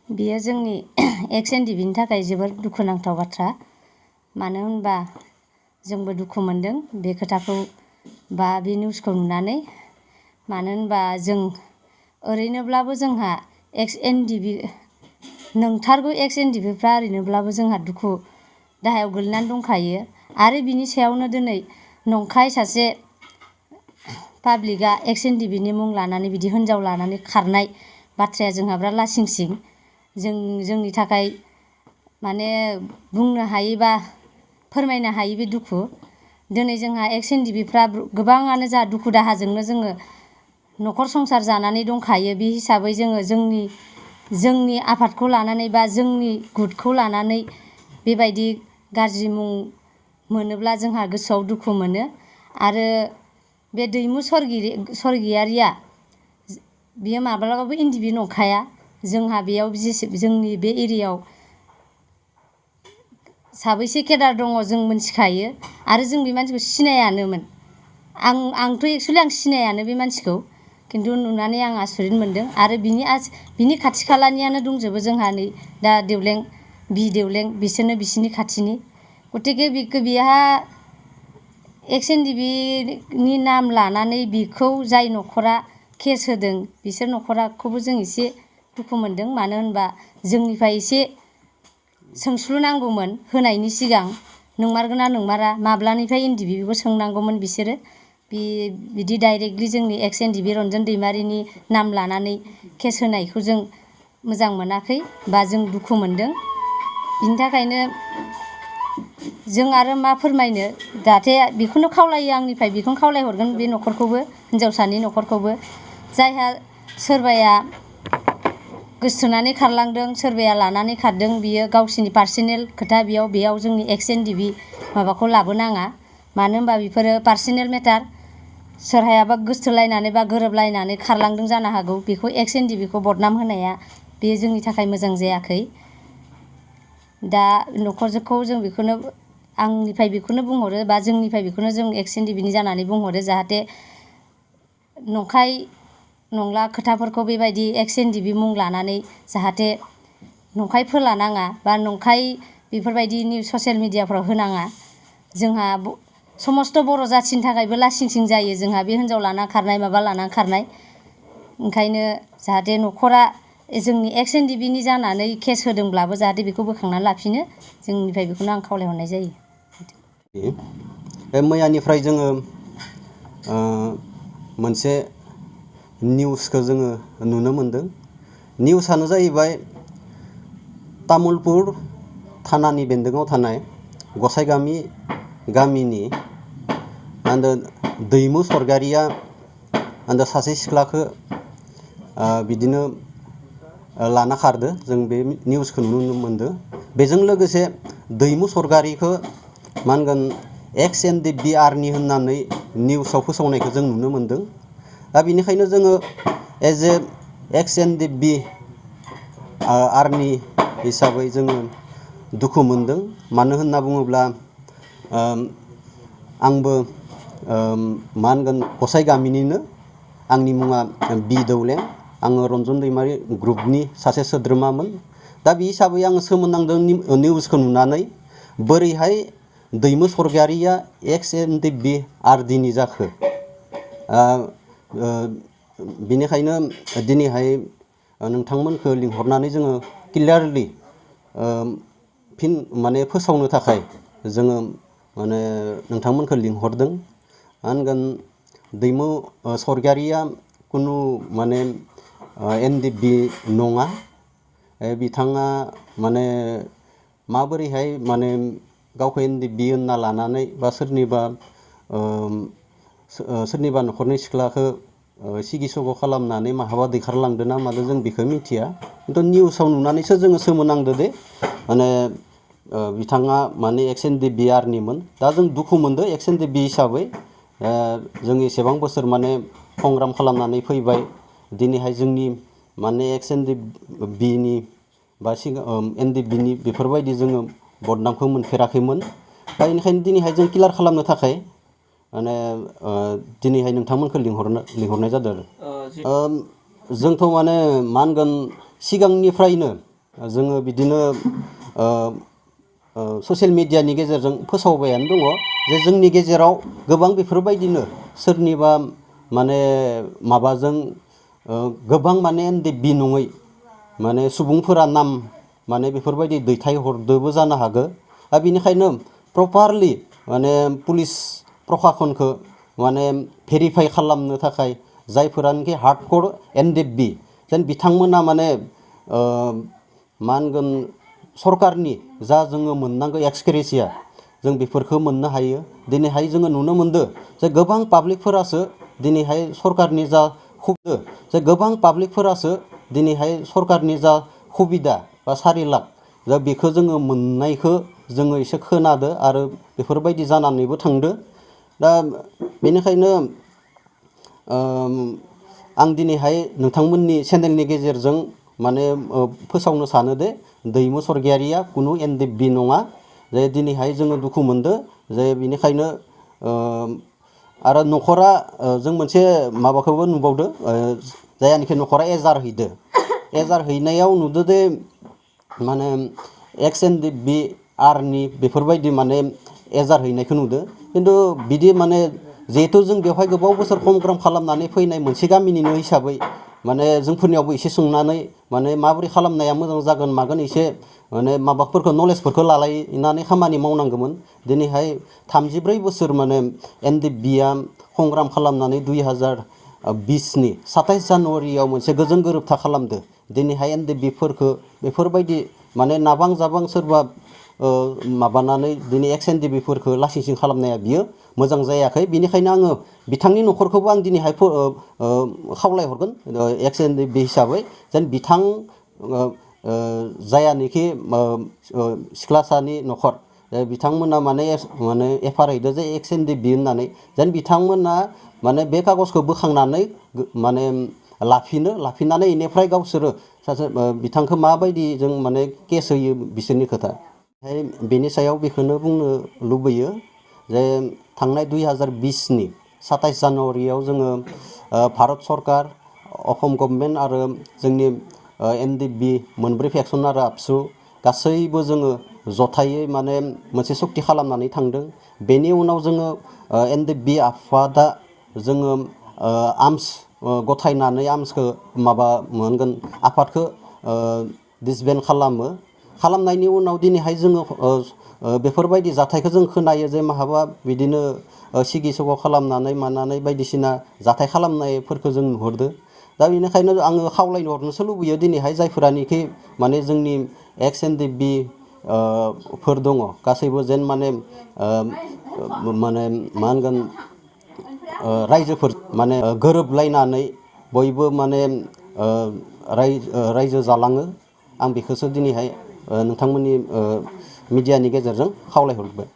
बेयो जोंनि एक्स एनडिबिनि थाखाय जोबोर दुखुनांथाव बाथ्रा। मानो होनबा जोंबो दुखु मोनदों बे खोथाखौ बा बे निउसखौ नुनानै। मानो होनबा जों ओरैनोब्लाबो जोंहा एक्स एनडिबि नंथारगौ एक्स एनडिबिफ्रा ओरैनोब्लाबो जोंहा दुखु दाहायाव गोलैनानै दंखायो। आरो बिनि सायावनो दिनै नंखाय सासे पाब्लिकआ एक्स एनडिबिनि मुं लानानै बिदि हिनजाव लानानै खारनाय बाथ्राया जोंहा बिराद लासिंसिं। जोंनि थाखाय माने बुंनो हायै बा फोरमायनो हायै बे दुखु। दिनै जोंहा एक्स एनडिबिफ्रा गोबाङानो जा दुखु दाहाजोंनो जोङो न'खर संसार जानानै दंखायो। बे हिसाबै जोङो जोंनि आफादखौ लानानै बा जोंनि गुटखौ लानानै बेबायदि गाज्रि मुं मोनोब्ला जोंहा गोसोआव दुखु मोनो। आरो बे दैमु सरगियारिया बियो माब्लाबाबो एनडिबि नंखाया। जोंहा बेयाव जोंनि बे एरियायाव साबैसे केडार दङ जों मिथिखायो। आरो जों बे मानसिखौ सिनायानोमोन। आंथ' एक्सुवेलि आं सिनायानो बे मानसिखौ, खिन्थु नुनानै आं आसरित मोनदों। आरो बिनि खाथि खालानियानो दंजोबो जोंहा नै दा देवलें देवलें बिसोरनो बिसिनि खाथिनि। गतिके बिहा एक्स एनडिबिनि नाम लानानै बिखौ जाय न'खरा केस होदों बिसोर न'खराखौबो जों एसे दुखु मोनदों। मानो होनबा जोंनिफ्राय एसे सोंस्लुनांगौमोन होनायनि सिगां नंमारगोना नंमारा माब्लानिफ्राय एनडिबि बेखौ सोंनांगौमोन बिसोरो। बिदि डाइरेक्टलि जोंनि एक्स एनडिबि रन्जन दैमारिनि नाम लानानै केस होनायखौ जों मोजां मोनाखै बा जों दुखु मोनदों। बिनि थाखायनो जों आरो मा फोरमायनो, जाहाथे बेखौनो खावलायो आंनिफ्राय बेखौनो खावलायहरगोन बे न'खरखौबो, हिनजावसानि न'खरखौबो। जायहा सोरबाया गोसथोनानै खारलांदों, सोरबाया लानानै खारदों, बियो गावसिनि पार्सनेल खोथा। बेयाव जोंनि एक्स एनडिबि माबाखौ लाबोनाङा। मानो होनबा बेफोरो पार्सनेल मेटार। सोरहायाबा गोसथोलायनानै बा गोरोबलायनानै खारलांदों जानो हागौ। बेखौ एक्स एनडिबिखौ बदनाम होनाया बे जोंनि थाखाय मोजां जायाखै। दा न'खरखौ जों बेखौनो आंनिफ्राय बेखौनो बुंहरो बा जोंनिफ्राय बेखौनो जों एक्स एनडिबिनि जानानै बुंहरो, जाहाथे नंखाय नंला खोथाफोरखौ बेबायदि एक्स एनडिबि मुं लानानै जाहाथे नंखाय फोलानाङा बा नंखाय बेफोरबायदि निउस ससियेल मिडियाफ्राव होनाङा। जोंहा समस्त बर' जाथिनि थाखायबो लासिंसिं जायो जोंहा बे हिनजाव लाना खारनाय माबा लाना खारनाय। ओंखायनो जाहाथे न'खरा जोंनि एक्स एनडिबिनि जानानै केस होदोंब्लाबो जाहाथे बेखौ बोखांनानै लाफिनो, जोंनिफ्राय बेखौनो आं खावलायहरनाय जायो। मैयानिफ्राय जोङो मोनसे निउसखौ जोङो नुनो मोनदों। निउसआनो जाहैबाय तामुलपुर थानानि बेन्दोङाव थानाय गसाइगामि गामिनि दैमु सरगियारिया सासे सिख्लाखौ बिदिनो लाना खारदो। जों बे निउसखौ नुनो मोनदों। बेजों लोगोसे दैमु सरगियारिखौ मा होनगोन एक्स एनडिबि आर्मि होननानै निउसाव फोसावनायखौ जों नुनो मोनदों। दा बेनिखायनो जोङो एज ए एक्स एनडिबि आर्मि हिसाबै जोङो दुखु मोनदों। मानो होनना बुङोब्ला आंबो मा होनगोन गसाइगामिनिनो। आंनि मुङा बि दौलें। आङो रन्जन दैमारि ग्रुपनि सासे सोद्रोमामोन। दा बे हिसाबै आङो सोमोनांदों निउसखौ नुनानै, बोरैहाय दैमु सरगियारिया एक्स एनडिबि आरडिनि जाखो। बेनिखायनो दिनैहाय नोंथांमोनखौ लिंहरनानै जोङो क्लियारलि फिन माने फोसावनो थाखाय जोङो माने नोंथांमोनखौ लिंहरदों। मा होनगोन दैमु सरगियारिया कुनु माने एनडिबि नङा। बिथाङा माने माबोरैहाय माने गावखौ एनडिबि होनना लानानै बा सोरनिबा न'खरनि सिख्लाखौ सिगि सग' खालामनानै माहाबा दैखारलांदों ना मादों जों बेखौ मिथिया। खिन्थु निउसाव नुनानैसो जोङो सोमोनांदो दे माने बिथाङा माने एक्स एनडिबि आर्मिमोन। दा जों दुखु मोनदों एक्स एनडिबि हिसाबै। जों एसेबां बोसोर माने संग्राम खालामनानै फैबाय। दिनैहाय जोंनि माने एक्स एनडिबिनि बा एनडिबिनि बेफोरबायदि जोङो बदनामखौ मोनफेराखैमोन। दा बेनिखायनो दिनैहाय जों क्लियार खालामनो थाखाय माने दिनैहाय नोंथांमोनखौ लिंहरनाय जादों आरो। जोंथ' माने मा होनगोन सिगांनिफ्रायनो जोङो बिदिनो ससियेल मिडियानि गेजेरजों फोसावबायानो दङ जे जोंनि गेजेराव गोबां बेफोरबायदिनो सोरनिबा माने माबाजों गोबां माने एनडिएफबि नङै माने सुबुंफोरा नाम माने बेफोरबायदि दैथायहरदोबो जानो हागौ दा बेनिखायनो प्रपारलि माने पुलिस प्रखाखनखौ माने भेरिफाइ खालामनो थाखाय जायफोरानोखि हार्डकर एनडिएफबि जेन बिथांमोना माने मा होनगोन सरकारनि जा जोङो मोननांगौ एक्सक्रेसिया जों बेफोरखौ मोननो हायो दिनैहाय जोङो नुनो मोनदों जे गोबां पाब्लिकफोरासो दिनैहाय सरकारनि जा जे गोबां पाब्लिकफोरासो दिनैहाय सरकारनि जा सुबिदा बा 4 लाख दा बेखौ जोङो मोननायखौ जोङो एसे खोनादो आरो बेफोरबायदि जानानैबो थांदो दा बेनिखायनो आं दिनैहाय नोंथांमोननि चेनेलनि गेजेरजों माने फोसावनो सानो दे दैमु सरगियारिया कुनु एनडिएफबि नङा जे दिनैहाय जोङो दुखु मोनदो जे बेनिखायनो आरो न'खरा जों मोनसे माबाखौबो नुबावदो जायानोखि न'खरा एजार हैदो एजार हैनायाव नुदो दे माने एक्स एनडिएफबि आर्नि बेफोरबायदि माने एजार हैनायखौ नुदो खिन्थु बिदि माने जिहेथु जों बेवहाय गोबाव बोसोर कंग्राम खालामनानै फैनाय मोनसे गामिनिनो हिसाबै माने जोंफोरनियावबो एसे सोंनानै माने माबोरै खालामनाया मोजां जागोन मागोन एसे माने माबाफोरखौ नलेजफोरखौ लालायनानै खामानि मावनांगौमोन दिनैहाय 34 बोसोर माने एनडिएफबिआ कंग्राम खालामनानै 2020नि 27 जानुवारियाव मोनसे गोजोन गोरोबथा खालामदो दिनैहाय एनडिएफबिफोरखौ बेफोरबायदि माने नाबां जाबां सोरबा माबानानै दिनै एक्स एनडिएफबिफोरखौ लासिंसिं खालामनाया बियो मोजां जायाखै बेनिखायनो आङो बिथांनि न'खरखौबो आं दिनैहाय खावलायहरगोन एक्स एनडिएफबि हिसाबै जेन बिथां जायानोखि सिख्लासानि न'खर बिथांमोना माने एफआर हैदो जे एक्स एनडिएफबि होननानै जेन बिथांमोना माने बे कागजखौ बोखांनानै माने लाफिननानै इनिफ्राय गावसोरो सासे बिथांखौ माबायदि जों माने केस होयो बिसोरनि खोथा बेनि सायाव बेखौनो बुंनो लुबैयो जे थांनाय 2020नि 27 जानुवारियाव जोङो भारत सरकार असम गभर्नमेन्ट आरो जोंनि एनडिएफबि मोनब्रै फेक्सन आरो आबसु गासैबो जोङो जथायै माने मोनसे सुक्ति खालामनानै थांदों बेनि उनाव जोङो एनडिएफबि आफादा जोङो आर्मस गथायनानै आर्मसखौ माबा मोनगोन आफादखौ डिसबेन्ड खालामनायनि उनाव दिनैहाय जोङो बेफोरबायदि जाथायखौ जों खोनायो जे माहाबा बिदिनो सिगि सग' खालामनानै मानानै बायदिसिना जाथाय खालामनायफोरखौ जों नुहुरदो दा बेनिखायनो आङो खावलायनो हरनोसो लुबैयो दिनैहाय जायफोरानोखि माने जोंनि एक्स एनडिएफबि फोर दङ गासैबो जेन माने मा होनगोन रायजोफोर माने गोरोबलायनानै बयबो माने रायजो जालाङो आं बेखौसो दिनैहाय नोंथांमोननि मिडियानि गेजेरजों खावलायहरबाय